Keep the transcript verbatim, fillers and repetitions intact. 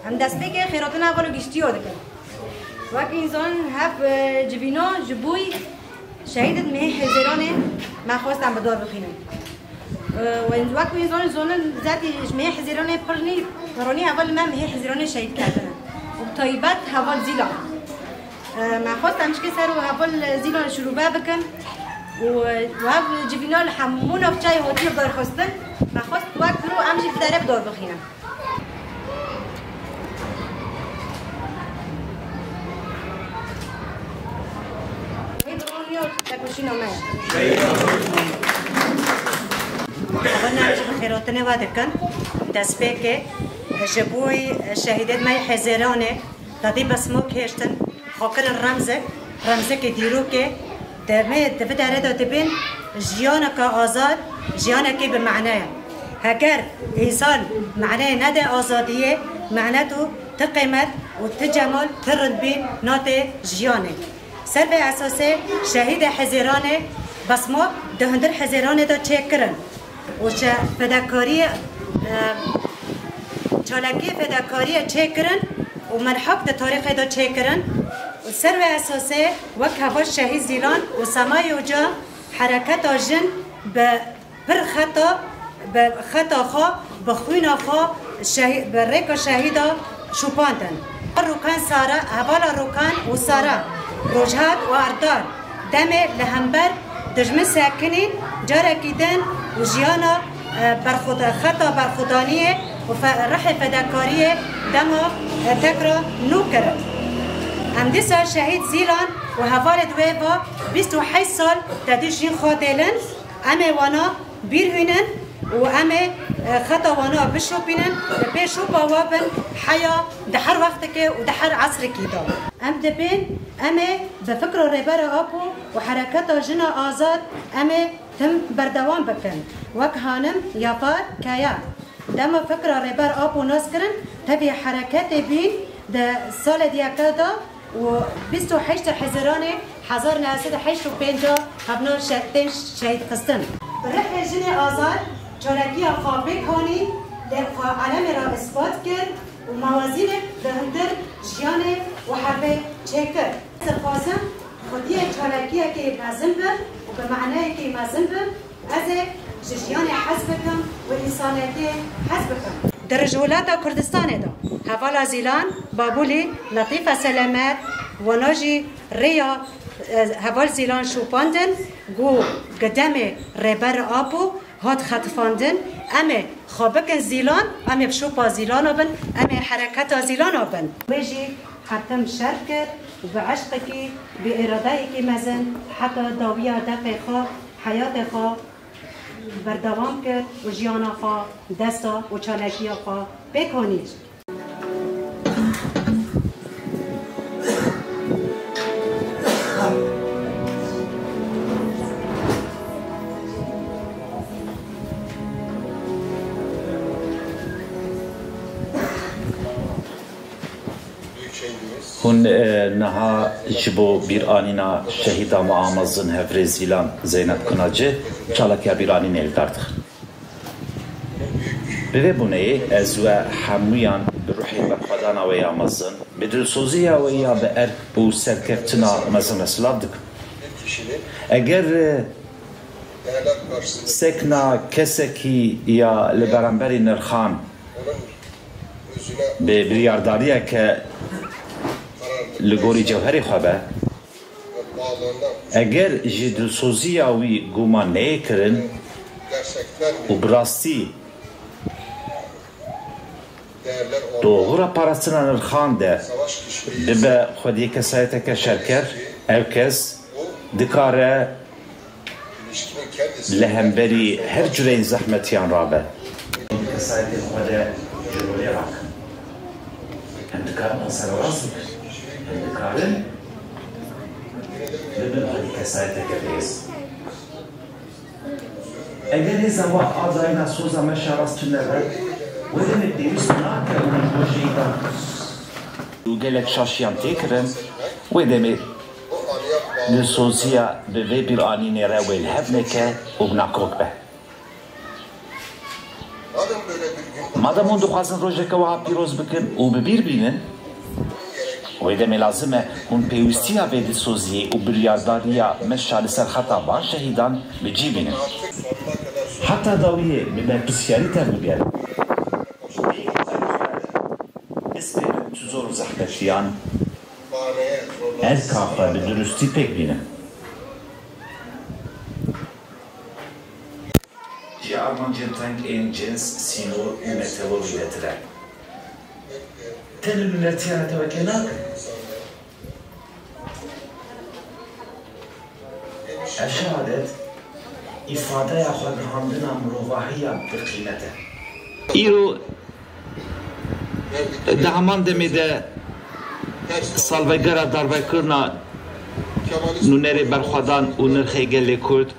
Em destpêkê xêratina heval û giştî ya dikin. Wek însan hev, e, civîna ji bo şehîdên mehê Hezêranê me xwest em bi dar bixînin. E, wek însan zanin zertî ji mehê Hezêranê pir nî, pironî heval me mehê Hezêranê şehîd kerdine. Û bi taybet heval Zîlan. E, me xwest em çikê ser û heval Zîlan şirûve bikin. Û, e, û hev civîna li hemû navçeyê hatiye darxistin. Me xwest wek biro em jî bi dere bi dar bixînin. Xêrotinê we dikin, destpêkê ji bo şehîdên me yê Hezêranê dadî besmok hêştin, xwe kirin remzek, remzekê dîrokê, Demê di vî derê de dibên jiyaneke azad, jiyanekê bi mane ye. Heger însan maneyê nede azadiyê, mane tu ti qîmet û ti cemal, ti rindbîn natê jiyanê. Ser vê esasê şehîdê Hezêranê besmok di hundir Hezêranê de çêkirin. û ji fedakariyê, e, çalakiyê fedakariyê çêkirin û melhaq di tarîxê de çêkirin. Û ser wê esasê wek heval Şehîd Zîlan û Semayê Oca hereketa jin bi pir xeta, bi xeta xwe, bi xwîna xwe, şehî-, bi rêka şehîda şopandin. Rûkan Sara, hevala Rûkan û Sara, Rojhat û Erdal, demê li hember dijmin sekinîn, carekî din û jiyana, e, berxweda-, xeta berxwedaniyê û fe-, rihê fedakariyê dema, e, tekra nû kirin. Em dîsa şehîd Zîlan û hevalê di wê va bîst û heşt sal tedî jîn xwe dêlin, em ê wana bîr hînin û em ê, e, xeta wana bişopînin, li pê şopa wa bin heya di her wextekê û di her esrekî de. Em dibên, em ê bi fikra Rêber Apo û hereketa jina azad em ê tim berdewam bikin. Wek hanim Yafar Kaya dema fikra Rêber Apo nas kirin, tevî hereketê bîn di salê diyeke de û bîst û heşt Hezîranê hezar neh sed û heşt û pênc hevna şe-, tên şehîd xistin. Bi rihê jinê azad çalakiya xwe pêk hanî, lê xwe alemê re ispat kir û mewazînek li hundir jiyanê û herbê çêkir. Ez dixwazim xwediyê çalakiyekê mezin bim û bi maneyekê mezin bim. Ez ê ji jiyanê hez bikim û însaniyetê hez bikim. Di Rojhilata Kurdistanê de hevala Zîlan Babûlî, Letîfe Selemet, wana jî rêya, e, heval Zîlan şopandin, ku gi demê Rêber Apo hat xetifandin. Em ê xwe bikin Zîlan, em ê bi şopa Zîlana bin, em ê hereketa Zîlana bin. Wê jî her tim şer kir û bi eşqekî, bi îradeyekî mezin heta dawiya deqê xwe, heyatê xwe berdewam kir û jiyana xwe, desta û çalakiya xwe pêk hanî. Hûn, e, niha ji bo bîranîna şehîda me a mezin hevrêz Zîlan Zeynep Kunaci çalakiya bîranînê li dar dixin. Bi vê bûneyê ez we hemûyan bi ruhê berxwedana we ya mezin, bi dilsoziya we ya bi erk û serkeftina mezin re silav dikim. Eger, e, sekna kesekî ya li beramberî nirxan bi biryardariyeke li gorî cewherê xwe be, eger ji dilsoziya wî guman neyê kirin û bi rastî di oxira parastina nirxan de bibe xwediyê kesayeteke şerker, ev kes dikare li hemberî her cureyên zehmetiyan rabe. Kesayetên xwe de ji rolê rakin. Em dikarin xwe sererast bikin. Em dikarin bibin xwedî kesayeteke bihêz. Eger hêza wan a dayîna soza me şarast tune be, wê demê pêwîst nake hûn ji bo jêyî dan. Û gelek şaşiyan tê kirin, wê demê dilsoziya bi vê bîranînê re wê li hev neke û bi nakok be. Madem böyle bir gün Madem hûn dixwazin rojeke wiha pîroz bikin û bi bîr bînin, wê demê lazim e hûn pêwîstiya vê dilsoziyê û biryardariya meşa li ser xeta van şehîdan bi cî bînin. Heta dawiyê bi berpirsyarî tevbigerin. Pispê min tu zor û zehmetiyan erka xwe bi durustî pêk bînin. Ji armancên teng ên cins, sînor û metewe wînetir e. Tenê li nertiya netewekê nakin. Ev şehadet îfadeya xwegihandina mirovahiya bi qîmet e. Îro di heman demê de salvegera darbekirina nûnerê berxwedan û nirxê gelê Kurd.